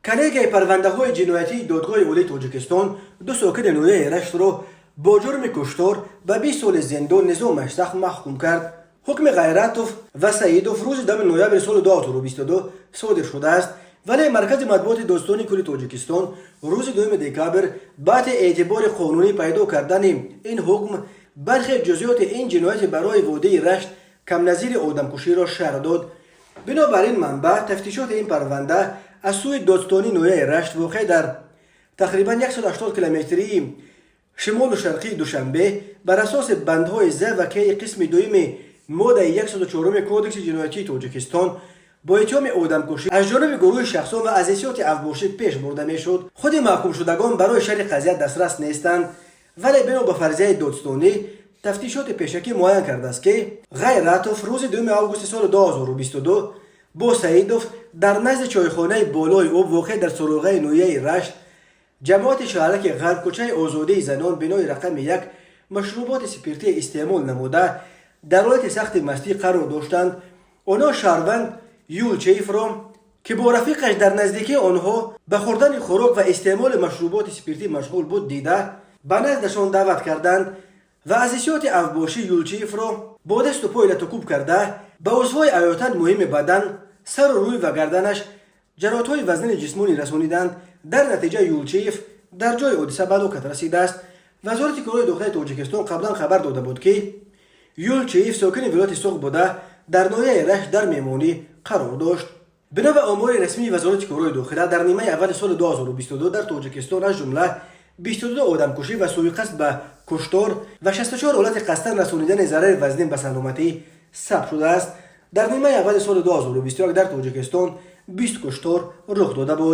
Коллегияи парвандаҳои ҷиноятии Додгоҳи Олии Тоҷикистон ду сокини ноҳияи Раштро бо ҷурми куштор ба 20 соли зиндон низомаш сахт маҳкум кард. Ҳукми Ғайратов ва Саидов рӯзи 10 ноябри соли 2022 содир шудааст, вале Маркази матбуоти Додситонии кулли Тоҷикистон рӯзи 2 декабр баъди эътибори қонунӣ пайдо кардани ин ҳукм бархе ҷузъиёти ин ҷинояти барои водии Рашт камназири одамкуширо шарҳ дод. Бинобар ин манбаъ, тафтишоти ин парванда аз сӯи додситонии ноҳияи Рашт, воқеъ дар тақрибан 180 километрии шимолу шарқии Душанбе, бар асоси бандҳои з ва к қисми дуюми моддаи 104 Кодекси ҷиноятии Тоҷикистон бо иттиҳоми одамкушӣ аз ҷониби гурӯҳи шахсон ва аз ҳиссиёти авбошӣ пеш бурда мешуд. Худи маҳкумшудагон барои шарҳи қазия дастрас нестанд, вале бино ба фарзияи додситонӣ, тафтишоти пешакӣ муайян кардааст, ки Ғайратов рӯзи 2 августи соли 2022 бо Саидов дар назди чойхонаи «Болои об», воқеъ дар суроғаи ноҳияи Рашт, ҷамоати шаҳраки Ғарб, кӯчаи Озодии занон, бинои рақами 1, машруботи спиртӣ истеъмол намуда, дар ҳолати сахти мастӣ қарор доштанд. Онҳо шаҳрванд Юлчеевро, ки бо рафиқаш дар наздикии онҳо ба хӯрдани хӯрок ва истеъмоли машруботи спиртӣ машғул буд, дида, ба наздашон даъват карданд ва аз ҳиссиёти авбошӣ Юлчиевро бо дасту пой латукӯб карда, ба узвҳои аётан муҳими бадан, сару рӯй ва гарданаш ҷароҳатҳои вазнини ҷисмонӣ расониданд. Дар натиҷа Юлчиев дар ҷои ҳодиса ба ҳалокат расидааст. Вазорати корҳои дохилаи Тоҷикистон қаблан хабар дода буд, ки Юлчиев сокини вилояти Суғд буда, дар ноҳияи Рашт дар меҳмонӣ қарор дошт. Бино ба омори расмии Вазорати корҳои дохила, дар нимаи аввали соли 2022 дар Тоҷикистон аз ҷумла 22 одамкушӣ ва сӯиқасд ба куштор ва 64 ҳолати қасдан расонидани зарари вазнин ба саломатӣ сабт шудааст. Дар нимаи аввали соли 2021 дар Тоҷикистон 20 куштор рух дода буд.